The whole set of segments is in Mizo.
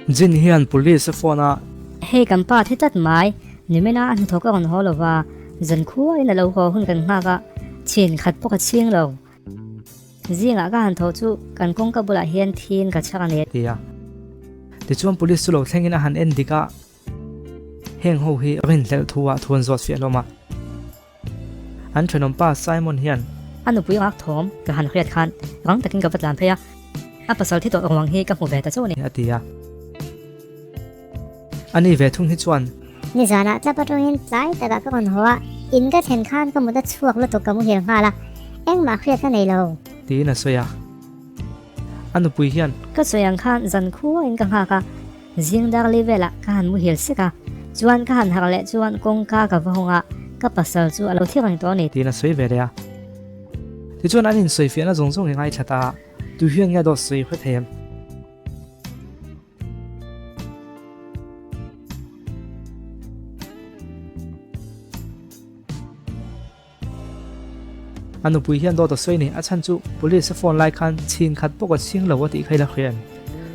Jin hian police a phone a. Hei kan pa thi tlat mai, nimina a hnathawk a rawn haw lo va, zankhuain a lo haw hun kan nghak a, chhin khat pawh ka chhing lo. Zingah ka han tho chu kan kawngka bulah hian thiin ka chhak a ni. Ti a. Tichuan police chu lo thlengin a han en dik a, heng ho hi rinhlelh thu ah thu an zawt fiah hlawm a. An thenawm pa Simon hian. A nupui ngak thawm ka han hriat khan rang takin ka va tlan phei a, a pasal thi tawh ruang hi ka hmu ve ta chauh a ni. A ti a. A ni ve thung hi chuan. Nizanah tlap atangin tlai takah ka rawn haw a, in ka thlen khan ka mut a chhuak lutuk ka muhil nghal a, engmah hriat ka nei lo. Tiin a sawi a. A nupui hian. Ka sawi ang khan zan khuain ka nghak a, zing dar li velah ka han muhil sek a, chuan ka han harh leh chuan kawngka ka va hawng a, ka pasal chu a lo thi reng tawh a ni. Tiin a sawi ve leh a. Tichuan an insawifiahna zawng zawng hi ngaithla ta a, tu hian nge dawt sawi hre thei em? A nupui hian dawt a sawi ni, a chhan chu police a phone lai khan chhin khat pawh ka chhing lo a tih kha i la hria em?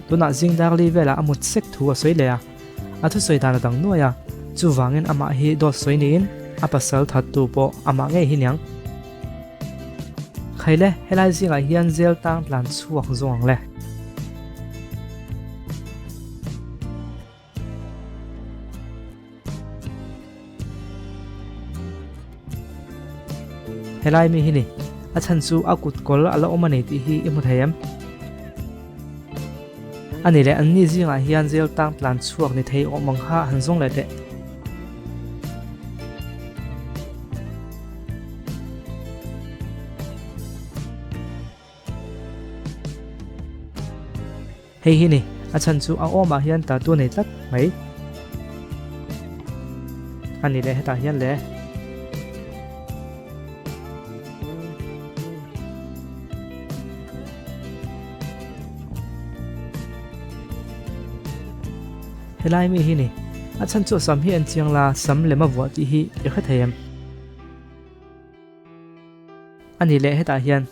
Tunah zing dar li velah a mut sek thu a sawi leh a, a thusawi dan a dang nuai a, chuvangin amah hi dawt sawi niin a pasal thattu pawh amah ngei hi niang. Khaile, helai zingah hian zel tang tlan chhuak zawng ang le. Helai mi hi ni, a chhan chu a kut kawl a la awm a ni tih hi i hmu thei em? A ni leh an ni zingah hian zel tang tlan chhuak ni thei awm ang kha han zawng leh teh. Hei hi ni, a chhan chu a awmah hian tattoo nei tlat mai a ni leh hetah hian le. Helai mi hi ni, a chhan chu sam hi en chiang la, sam lem a vuah tih hi i hre thei em? A ni leh hetah hian.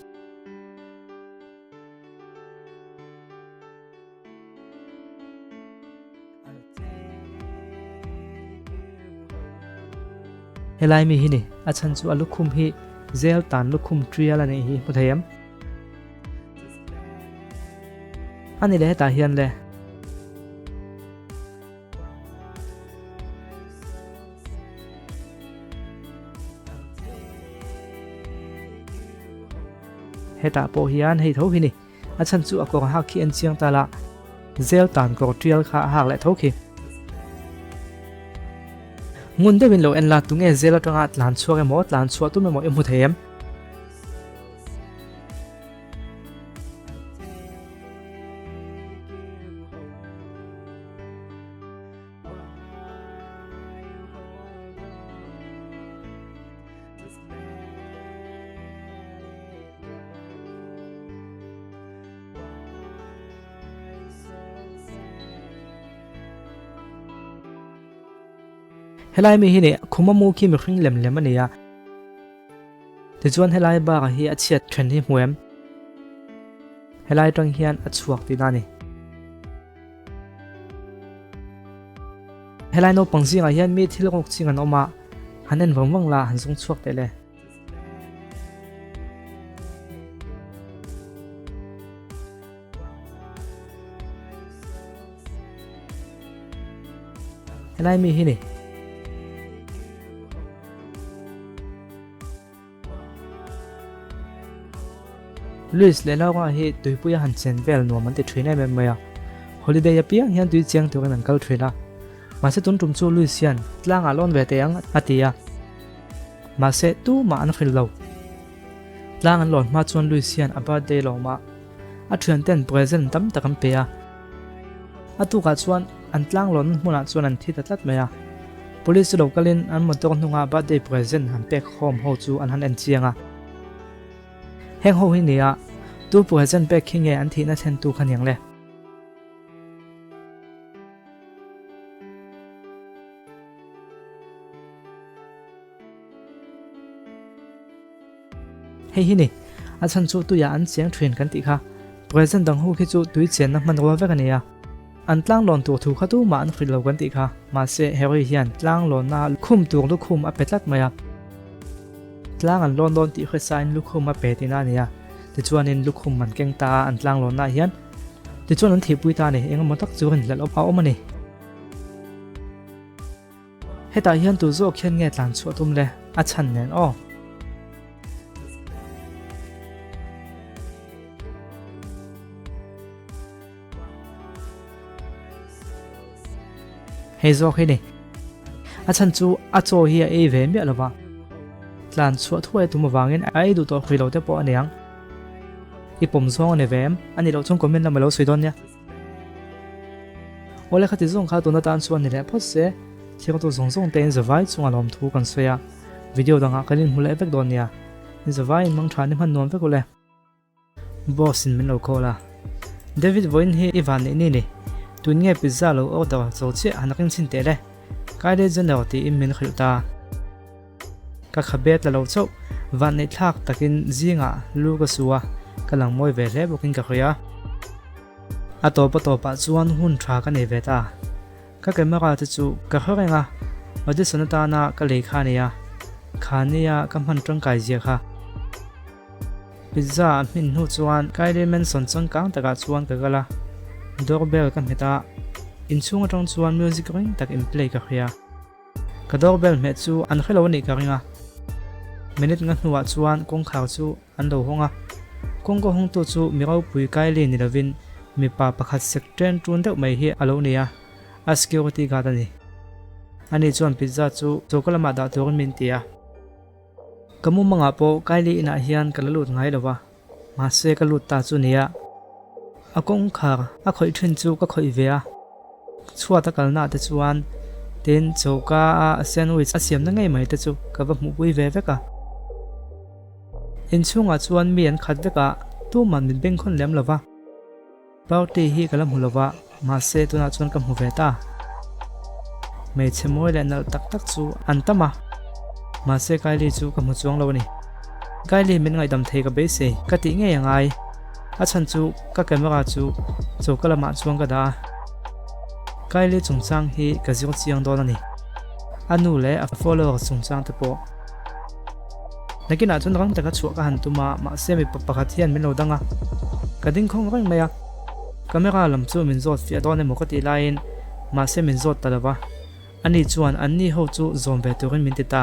Helai mi hi ni, a chhan chu a lukhum hi zel tan lukhum trial a nih hi hmu thei em? A ni leh hetah hian le. Hetah pawh hian hei tho hi ni. A chhan chu a kawr hak khi en chiang ta la, zel tan kawr tial kha a hak leh tho khi. Ngun deuhin lo en la, tunge zel atanga tlan chhuak emaw tlan chhuah tum emaw i hmu thei em? Helai mi hi nih khuma mu khi mihring lem lem a ni a, tichuan helai bakah hi a chhiat then hi hmu em? Helai atang hian a chhuak tihna a ni. Helai naupang zingah hian mi thil rawk ching an awm a, han en vang vang la han zawng chhuak teh le. Helai mi hi ni. Luis leh Laura hi tuipuia han chen vel nuam an ti thin em em mai a, holiday apiang hian tui chiang turin an kal thin a. Mahse tun tum chu Luis hian tlangah lawn ve teh ang a ti a, mahse tumah an hrilh lo. Tlang an lawn hma chuan Luis hian a birthday lawmah a thianten present tam tak an pe a. A tukah chuan an tlang lawnna hmunah chuan an thi ta tlat mai a. Police chu lo kalin an motor hnunga birthday present han pek hawm ho chu an han en chiang a. Heng ho hi nia, tu present pek khi nge an thihna thlentu kha niang le? Hei hi ni, a chhan chu tuiah an cheng thin kan tih kha. Present dang ho khi chu tui chenna hmanrua vek a ni a. An tlanglawn tur thu kha tumah an hrilh lo kan tih kha. Mahse, Harry hian tlanglawnna khum tur lukhum a pe tlat mai a. Tlang an lawn dawn tih hresain lukhum a pe tihna a ni a. Tichuanin lukhum an keng ta a an tlanglawnnaah hian. Tichuan an thihpui ta a ni. Engemaw tak chu rinhlelh a awm a ni. Hetah hian tu zawk hian nge tlan chhuah tum le? A chhan nen aw. Hei zawk hi ni. A chhan chu a chaw hi a ei ve miah lova. Tlan chhuah thuai tum avangin a ei duh tawh hrui lo te pawh a ni ang. I pawm zawng a ni ve em? A nih loh chuan comment lam a lo sawi dawn nia. Awle khati zawng kha tun atan chuan ni leh phawt se, thiltu zawng zawng te in zavai chunga lawmthu kan sawi a, video dangah kan inhmu leh vek dawn nia. In zavai in mangtha ni hman nuam vek ule. Boss in min lo call a, David vawiin hi i van neih ni ni, tun nge pizza lo order zo chiah han ring chhin teh le, Kylie Jenner tiin min hrilh ta. Ka khabe tla lo chauh, vanneih thlak takin zingah lu ka su a, ka lang mawi ve hle bawkin ka hria. A tawp a tawpah chuan hun tha ka nei ve ta. Ka camera te chu ka hre reng a, audition atana ka lei kha a ni a, kha nia ka hman tangkai zia kha. Pizza a hmin hnu chuan Kylie Manson changkang takah chuan ka kal a, doorbell ka hmet a, inchhung atang chuan music ring tak in play ka hria. Ka doorbell hmeh chu an hre lo a nih ka ring a, minute nga hnuah chuan kawngkhar chu an lo hawng a, kawngka hawngtu chu mi ropui Kylie ni lovin mipa pakhat sek ṭen ṭun deuh mai hi a lo ni a, a security guard a ni. Ani chuan pizza chu choka lamah dah turin min ti a. Ka mumangah pawh Kylie inah hian ka la lut ngai lo va, mahse ka lut ta chu nia. A kawngkhar a khawih thin chu ka khawih ve a, chhuat a kalnaah te chuan tin choka a sandwich a siamna ngei mai te chu ka va hmuhpui ve vek a. Inchhungah chuan mi an khat vek a, tuman min bengkhawn lem lo va. Party hi ka la hmu lo va, mahse tunah chuan ka hmu ve ta. Hmeichhe mawi leh nalh tak tak chu an tam a, mahse Kylie chu ka hmu chuang lo a ni. Kylie min ngaihdam thei ka beisei ka tih ngei a ngai. A chhan chu ka camera chu choka lamah chuan ka dah a. Kylie chungchang hi ka zir chiang dawn a ni. A nu leh a follower chungchang te pawh. Nakinah chuan rang taka chhuah ka han tum a, mahse mipa pakhat hian min lo dang a, ka ding khawng reng mai a. Camera lam chu min zawt fiah dawn emaw ka tih laiin mahse min zawt ta lo va, ani chuan anni ho chu zawm ve turin min ti ta.